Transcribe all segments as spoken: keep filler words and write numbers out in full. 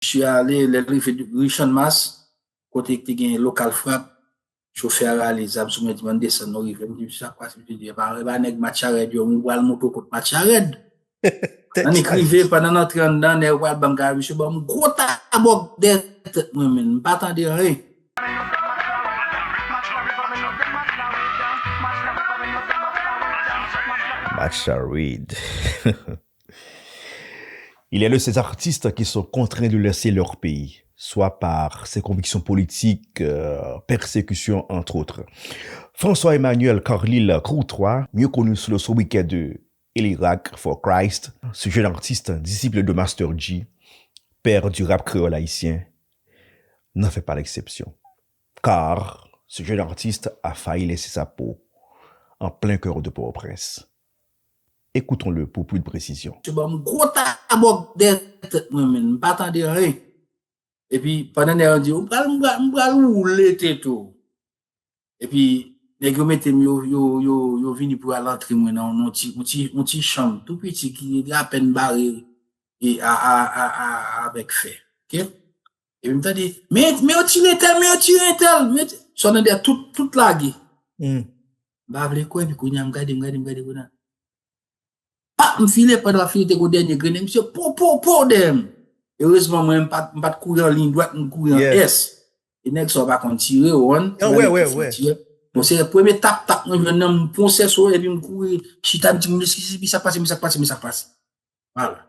Misye ale, lè l rive ri Channmas, kote ki te gen lokal frap, chofè a rale zam sou mwen, di m ann desann, nou rive. M di, "Misye, sa k pase?" Misye di, "E pa, e pa nèg Match a Rèd yo, m pral montre w kot Match a Rèd." Annik rive, pandan n antre anndan, nèg yo pral ban m kare, misye ban m gwo tabòk dèyè tèt mwen, men m pa tande anyen. Match a Rèd. Il est de ces artistes qui sont contraints de laisser leur pays, soit par ses convictions politiques, euh, persécution, entre autres. François Emmanuel Carlyle Courtois, mieux connu sous le sobriquet de Elirak for Christ, ce jeune artiste, disciple de Master G, père du rap créole haïtien, n'en fait pas l'exception. Car ce jeune artiste a failli laisser sa peau en plein cœur de Port-au-Prince. Écoutons-le pour plus de précision. Misye ban m gwo tabòk dèyè tèt mwen, men m pa tande anyen. Epi, pandan nèg yo di, "M pral, m pral, m pral woule tèt ou." Epi, nèg yo mete m, yo, yo, yo, yo vini pou al antre mwen nan yon ti, yon ti, yon ti chanm tou piti ki apèn bare e a, a, a, a, avèk fè. Oke? Epi m tande, "Men, men yo tire entèl, men yo tire entèl, men yo ti-," Sò nan dèyè tout, tout lage. M pa vle kwè, epi kounye a m gade, m gade, m gade kounye a. Pa, m file, pandan m ap file, te gon dènye grennen, misye po, po, po dèyè m. Erezman, mwen, m pa, m pa t kouri an liy dwat, m kouri an S. E nèg sa yo pa konn tire, ou konprann? Ou wè, wè, wè. Bon, se premye tap, tap mwen jwenn nan, m pran sèso, epi m kouri, chita, m di, "Moun, eskize, men sa k pase, men sa k pase, men sa k pase." Vwala.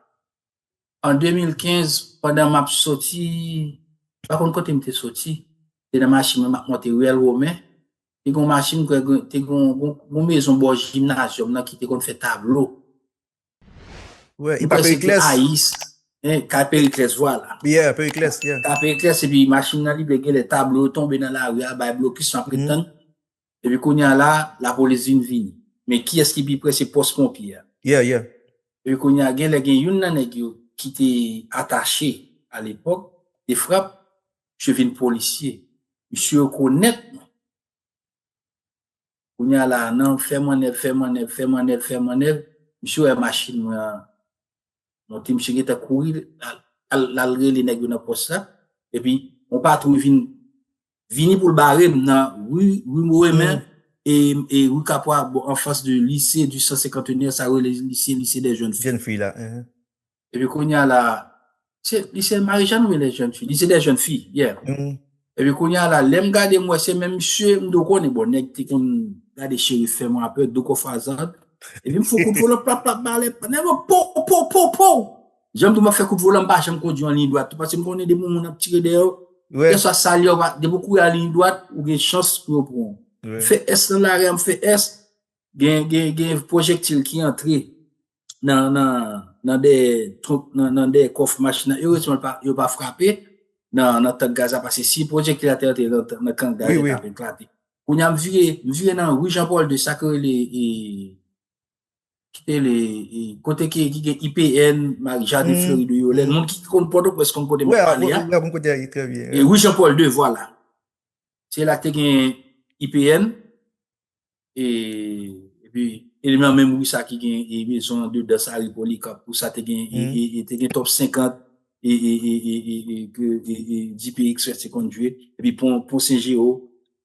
An de mil kenz, pandan m ap soti, m pa konn kote m te soti, te nan machin mwen, m ap monte Riyèl Women, te gon machin, kwè, te gon, gon, gon mezon bò jimnazyòm nan ki te konn fè tablo. Wè, e pa Periclès? Ais, en, kay Periclès, vwala. Yeah, Periclès, yeah. Kay Periclès, epi machin nan li, genlè tablo yo tonbe nan lari a, bay blokis, m ap ret tann. Epi kounye a la, lapolis vin vini. Men kiyès ki pi pre, se pòs ponpye a. Yeah, yeah. Epi kounye a, genlè gen youn nan nèg yo ki te atache alepòk, te frap, misye vin polisye. Misye rekonèt mwen. Kounye a la, nan fè mannèv, fè mannèv, fè mannèv, fè mannèv, misye wè machin mwen an monte, misye gentan kouri, l al, l al rele nèg yo nan pòs la. Epi, yon patwouy vin, vini pou l bare m nan ri, ri Women e, e ri Kapwa, bon, anfas de lise du san senkantenè, sa rele lise, lise dè jèn fi. Jèn fi la. Epi kounye a la, se, li se Marijàn oubyen lè jèn fi? Li se dè jèn fi, yeah. Epi kounye a la, lè m gade, m wè se menm misye, m do konnen, bon, nèg te konn gade Cherif fè mwen apè, Duke of Hazzard. Epi m fè kout volan, plap, plap, balè, nèg yo, po, po, po, po. Jan m di w, m ap fè kout volan, m pa janm kondwi an liy dwat tou, paske m konnen depi yon moun ap tire dèyè w, kèlkeswa sa l ye, w pa, depi w kouri an liy dwat, ou gen chans pou yo pran w. M fè S nan lari a, m fè S, gen, gen, gen pwojektil ki antre nan, nan, nan dèyè twonk, nan, nan dèyè kòf machin nan. Erezman, l pa, yo pa frape nan, nan tank gaz la, paske si pwojektil la te antre nan, nan tank gaz la, li t ap eklate. Kounye a, m vire, m vire nan ri Jan Pòl de, sa k rele, e, ki te le, e, kote ki, ki gen I P N, Mari, Jaden Fleri de Yolèn. Moun ki konn Pòtoprens konn kote m ap pale a. E ri Jan Pòl de, vwala. Se la k te gen I P N, e, epi, e nan menm ri sa ki gen, e, mezon de dans Harry Polycarpe, pou sa te gen, e, e, e, te gen Top senkant, e, e, ke, e, e, D P Express te konn jwe, epi pon, pon Sen Jero.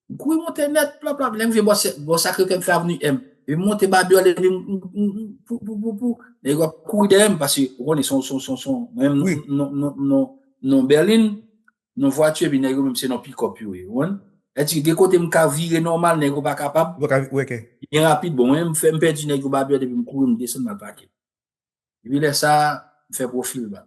M kouri monte nèt, plap, plap, lè m rive bò, bò Sakre Kè, m fè Avni M. Epi m monte Babyòl, epi m, m, m, m, pou, pou, pou, pou. Nèg yo ap kouri dèyè m, paske, ou konnen, se yon, se yon, se yon, se yon, mwen menm, non, non, non, non, bèlin, non vwati, epi nèg yo menm se non pikòp yo ye, ou konprann? Sètadi gen kote m ka vire nòmal, nèg yo pa kapab. Yo pa ka, wi, ok. Byen rapid, bon, mwen, m fè, m pèdi nèg yo Babyòl, epi m kouri, m desann, m al pake. Epi lè sa, m fè pwofil ba.